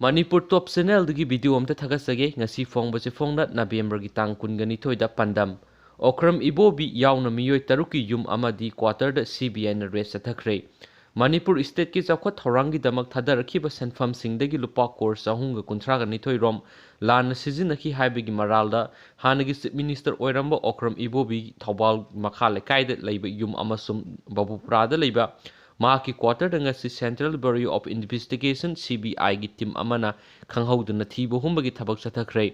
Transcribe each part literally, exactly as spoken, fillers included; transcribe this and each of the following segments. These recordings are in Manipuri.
ꯃꯅꯤꯄꯨꯔ ꯇꯣꯞ ꯆꯦꯅꯦꯜꯗꯒꯤ ꯚꯤꯗꯤꯑꯣ ꯑꯝꯇ ꯊꯥꯒꯠꯆꯒꯦ꯫ ꯉꯁꯤ ꯐꯣꯡꯕꯁꯦ ꯐꯣꯡꯅ ꯅꯕꯦꯝꯕꯔꯒꯤ ꯇꯥꯡ ꯀꯨꯟꯒ ꯅꯤꯊꯣꯏꯗ ꯄꯥꯟꯗꯝ꯫ ꯑꯣꯀ꯭ꯔꯝ ꯏꯕꯣꯕꯤ ꯌꯥꯎꯅ ꯃꯤꯑꯣꯏ ꯇꯔꯨꯛꯀꯤ ꯌꯨꯝ ꯑꯃꯗꯤ ꯀ꯭ꯋꯥꯇꯔꯗ ꯁꯤ ꯕꯤ ꯑꯥꯏꯅ ꯔꯦꯗ ꯆꯠꯊꯈ꯭ꯔꯦ꯫ ꯃꯅꯤꯄꯨꯔ ꯁ꯭ꯇꯦꯠꯀꯤ ꯆꯥꯎꯈꯠ ꯊꯧꯔꯥꯡꯒꯤꯗꯃꯛ ꯊꯥꯗꯔꯛꯈꯤꯕ ꯁꯦꯟꯐꯝꯁꯤꯡꯗꯒꯤ ꯂꯨꯄꯥ ꯀ꯭ꯔꯣꯔ ꯆꯍꯨꯝꯒ ꯀꯨꯟꯊ꯭ꯔꯥꯒ ꯅꯤꯊꯣꯏ ꯔꯣꯝ ꯂꯥꯟꯅ ꯁꯤꯖꯤꯟꯅꯈꯤ ꯍꯥꯏꯕꯒꯤ ꯃꯔꯥꯜꯗ ꯍꯥꯟꯅꯒꯤ ꯆꯤꯐ ꯃꯤꯅꯤꯁꯇꯔ ꯑꯣꯏꯔꯝꯕ ꯑꯣꯀ꯭ꯔꯝ ꯏꯕꯣꯕꯤ ꯊꯧꯕꯥꯜ ꯃꯈꯥ ꯂꯩꯀꯥꯏꯗ ꯂꯩꯕ ꯌꯨꯝ ꯑꯃꯁꯨꯡ ꯕꯕꯨꯄꯨꯔꯥꯗ ꯂꯩꯕ ꯃꯍꯥꯛꯀꯤ ꯀ꯭ꯋꯥꯇꯔꯗ ꯉꯁꯤ Central Bureau of Investigation, C B I ꯒꯤ ꯇꯤꯝ ꯑꯃꯅ ꯈꯪꯍꯧꯗꯅ ꯊꯤꯕ ꯍꯨꯝꯕꯒꯤ ꯊꯕꯛ ꯆꯠꯊꯈ꯭ꯔꯦ꯫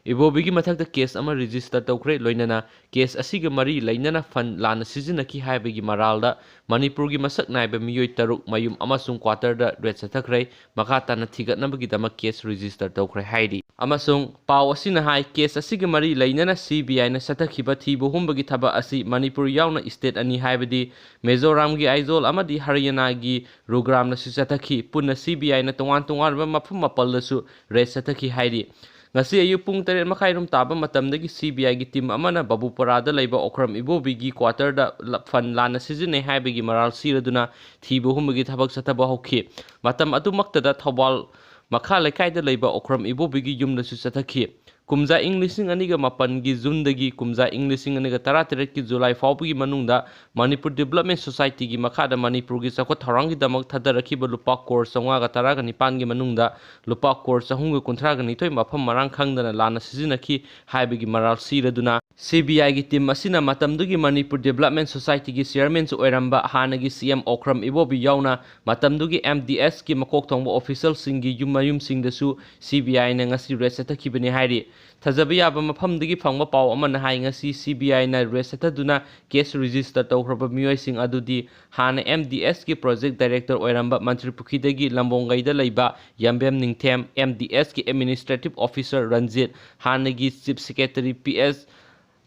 ꯏꯕꯣꯕꯤꯒꯤ ꯃꯊꯛꯇ ꯀꯦꯁ ꯑꯃ ꯔꯦꯖꯤꯁꯇꯔ ꯇꯧꯈ꯭ꯔꯦ, ꯂꯣꯏꯅꯅ ꯀꯦꯁ ꯑꯁꯤꯒ ꯃꯔꯤ ꯂꯩꯅꯅ ꯐꯟ ꯂꯥꯟꯅ ꯁꯤꯖꯤꯟꯅꯈꯤ ꯍꯥꯏꯕꯒꯤ ꯃꯔꯥꯜꯗ ꯃꯅꯤꯄꯨꯔꯒꯤ ꯃꯁꯛ ꯅꯥꯏꯕ ꯃꯤꯑꯣꯏ ꯇꯔꯨꯛ ꯃꯌꯨꯝ ꯑꯃꯁꯨꯡ ꯀ꯭ꯋꯥꯇꯔꯗ ꯔꯦꯗ ꯆꯠꯊꯈ꯭ꯔꯦ꯫ ꯃꯈꯥ ꯇꯥꯅ ꯊꯤꯒꯠꯅꯕꯒꯤꯗꯃꯛ ꯀꯦꯁ ꯔꯦꯖꯤꯁꯇꯔ ꯇꯧꯈ꯭ꯔꯦ ꯍꯥꯏꯔꯤ꯫ ꯑꯃꯁꯨꯡ ꯄꯥꯎ ꯑꯁꯤꯅ ꯍꯥꯏ, ꯀꯦꯁ ꯑꯁꯤꯒ ꯃꯔꯤ ꯂꯩꯅꯅ C B I ꯅ ꯆꯠꯊꯈꯤꯕ ꯊꯤꯕ ꯍꯨꯝꯕꯒꯤ ꯊꯕꯛ ꯑꯁꯤ ꯃꯅꯤꯄꯨꯔ ꯌꯥꯎꯅ ꯁ꯭ꯇꯦꯠ ꯑꯅꯤ, ꯍꯥꯏꯕꯗꯤ ꯃꯤꯖꯣꯔꯥꯝꯒꯤ ꯑꯥꯏꯖꯣꯜ ꯑꯃꯗꯤ ꯍꯔꯤꯌꯥꯅꯥꯒꯤ ꯔꯨꯒ꯭ꯔꯥꯝꯗꯁꯨ ꯆꯠꯊꯈꯤ꯫ ꯄꯨꯟꯅ C B I ꯅ ꯇꯣꯉꯥꯟ ꯇꯣꯉꯥꯟꯕ ꯃꯐꯝ ꯃꯥꯄꯜꯗꯁꯨ ꯔꯦꯗ ꯆꯠꯊꯈꯤ ꯍꯥꯏꯔꯤ꯫ ꯉꯁꯤ ꯑꯌꯨꯛ ꯄꯨꯡ ꯇꯔꯦꯠ ꯃꯈꯥꯏ ꯔꯣꯝ ꯇꯥꯕ ꯃꯇꯝꯗꯒꯤ C B I ꯒꯤ ꯇꯤꯝ ꯑꯃꯅ ꯕꯕꯨꯄꯨꯔꯥꯗ ꯂꯩꯕ ꯑꯣꯀ꯭ꯔꯝ ꯏꯕꯣꯕꯤꯒꯤ ꯀ꯭ꯋꯥꯇꯔꯗ ꯂ-, ꯐꯟ ꯂꯥꯟꯅ ꯁꯤꯖꯤꯟꯅꯩ ꯍꯥꯏꯕꯒꯤ ꯃꯔꯥꯜ ꯁꯤꯔꯗꯨꯅ ꯊꯤꯕ ꯍꯨꯝꯕꯒꯤ ꯊꯕꯛ ꯆꯠꯊꯕ ꯍꯧꯈꯤ꯫ ꯃꯇꯝ ꯑꯗꯨꯃꯛꯇꯗ ꯊꯧꯕꯥꯜ ꯃꯈꯥ ꯂꯩꯀꯥꯏꯗ ꯂꯩꯕ ꯑꯣꯀ꯭ꯔꯝ ꯏꯕꯣꯕꯤꯒꯤ ꯌꯨꯝꯗꯁꯨ ꯆꯠꯊꯈꯤ꯫ ꯀꯨꯝꯖꯥ ꯏꯪ ꯂꯤꯁꯤꯡ ꯑꯅꯤꯒ ꯃꯥꯄꯟꯒꯤ ꯖꯨꯟꯗꯒꯤ ꯀꯨꯝꯖꯥ ꯏꯪ ꯂꯤꯁꯤꯡ ꯑꯅꯤꯒ ꯇꯔꯥꯇꯔꯦꯠꯀꯤ ꯖꯨꯂꯥꯏ ꯐꯥꯎꯕꯒꯤ ꯃꯅꯨꯡꯗ ꯃꯅꯤꯄꯨꯔ ꯗꯤꯕꯦꯂꯞꯃꯦꯟ ꯁꯣꯁꯥꯏꯇꯤꯒꯤ ꯃꯈꯥꯗ ꯃꯅꯤꯄꯨꯔꯒꯤ ꯆꯥꯎꯈꯠ ꯊꯧꯔꯥꯡꯒꯤꯗꯃꯛ ꯊꯥꯗꯔꯛꯈꯤꯕ ꯂꯨꯄꯥ ꯀ꯭ꯔꯣꯔ ꯆꯥꯝꯃꯉꯥꯒ ꯇꯔꯥꯒ ꯅꯤꯄꯥꯟꯒꯤ ꯃꯅꯨꯡꯗ ꯂꯨꯄꯥ ꯀ꯭ꯔꯣꯔ ꯆꯍꯨꯝꯒ ꯀꯨꯟꯊ꯭ꯔꯥꯒ ꯅꯤꯊꯣꯏ ꯃꯐꯝ ꯃꯔꯥꯡ ꯈꯪꯗꯅ ꯂꯥꯟꯅ ꯁꯤꯖꯤꯟꯅꯈꯤ ꯍꯥꯏꯕꯒꯤ ꯃꯔꯥꯜ ꯁꯤꯔꯗꯨꯅ, C B I ꯒꯤ ꯇꯤꯝ ꯑꯁꯤꯅ ꯃꯇꯝꯗꯨꯒꯤ ꯃꯅꯤꯄꯨꯔ ꯗꯤꯕꯦꯂꯞꯃꯦꯟ ꯁꯣꯁꯥꯏꯇꯤꯒꯤ ꯆꯤꯌꯔꯃꯦꯟꯁꯨ ꯑꯣꯏꯔꯝꯕ ꯍꯥꯟꯅꯒꯤ C M ꯑꯣꯀ꯭ꯔꯝ ꯏꯕꯣꯕꯤ ꯌꯥꯎꯅ ꯃꯇꯝꯗꯨꯒꯤ M D S ꯀꯤ ꯃꯀꯣꯛ ꯊꯣꯡꯕ ꯑꯣꯐꯤꯁꯤꯌꯦꯜꯁꯤꯡꯒꯤ ꯌꯨꯝ ꯃꯌꯨꯝꯁꯤꯡꯗꯁꯨ C B I ꯅ ꯉꯁꯤ ꯔꯦꯗ ꯆꯠꯊꯈꯤꯕꯅꯤ ꯍꯥꯏꯔꯤ꯫ ꯊꯥꯖꯕ ꯌꯥꯕ ꯃꯐꯝꯗꯒꯤ ꯐꯪꯕ ꯄꯥꯎ ꯑꯃꯅ ꯍꯥꯏ, ꯉꯁꯤ C B I ꯅ ꯔꯦꯗ ꯆꯠꯊꯗꯨꯅ ꯀꯦꯁ ꯔꯦꯖꯤꯁꯇꯔ ꯇꯧꯈ꯭ꯔꯕ ꯃꯤꯑꯣꯏꯁꯤꯡ ꯑꯗꯨꯗꯤ ꯍꯥꯟꯅ M D S ꯀꯤ ꯄ꯭ꯔꯣꯖꯦꯛ ꯗꯥꯏꯔꯦꯛꯇꯔ ꯑꯣꯏꯔꯝꯕ ꯃꯟꯇ꯭ꯔꯤꯄꯨꯈ꯭ꯔꯤꯗꯒꯤ ꯂꯝꯕꯣꯡꯒꯩꯗ ꯂꯩꯕ ꯌꯥꯝꯕꯦꯝ ꯅꯤꯡꯊꯦꯝ, M D S ꯀꯤ ꯑꯦꯗꯃꯤꯅꯤꯁꯇ꯭ꯔꯦꯇꯤꯚ ꯑꯣꯐꯤꯁꯥꯔ ꯔꯟꯖꯤꯠ, ꯍꯥꯟꯅꯒꯤ chief secretary P S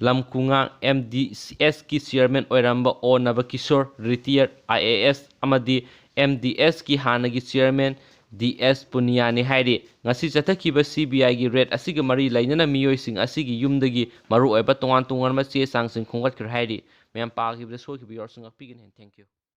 ꯂꯝꯀꯨꯉꯥꯡ, M D S ꯀꯤ ꯆꯤꯌꯔꯃꯦꯟ ꯑꯣꯏꯔꯝꯕ ꯑꯣ ꯅꯕꯀꯤꯁꯣꯔ, ꯔꯤꯇꯤꯌꯔ I A S, ꯑꯃꯗꯤ M D S ꯀꯤ ꯍꯥꯟꯅꯒꯤ ꯆꯤꯌꯔꯃꯦꯟ D S ꯄꯨꯅꯤꯌꯥꯅꯤ ꯍꯥꯏꯔꯤ꯫ ꯉꯁꯤ ꯆꯠꯊꯈꯤꯕ C B I ꯒꯤ ꯔꯦꯗ ꯑꯁꯤꯒ ꯃꯔꯤ ꯂꯩꯅꯅ ꯃꯤꯑꯣꯏꯁꯤꯡ ꯑꯁꯤꯒꯤ ꯌꯨꯝꯗꯒꯤ ꯃꯔꯨꯑꯣꯏꯕ ꯇꯣꯉꯥꯟ ꯇꯣꯉꯥꯟꯕ ꯆꯦ ꯆꯥꯡꯁꯤꯡ ꯈꯣꯝꯒꯠꯈ꯭ꯔꯦ ꯍꯥꯏꯔꯤ꯫ ꯃꯌꯥꯝ ꯄꯥꯈꯤꯕꯗ ꯁꯣꯏꯈꯤꯕ ꯌꯥꯎꯔꯁꯨ ꯉꯥꯛꯄꯤꯒꯅꯤ꯫ Thank you꯫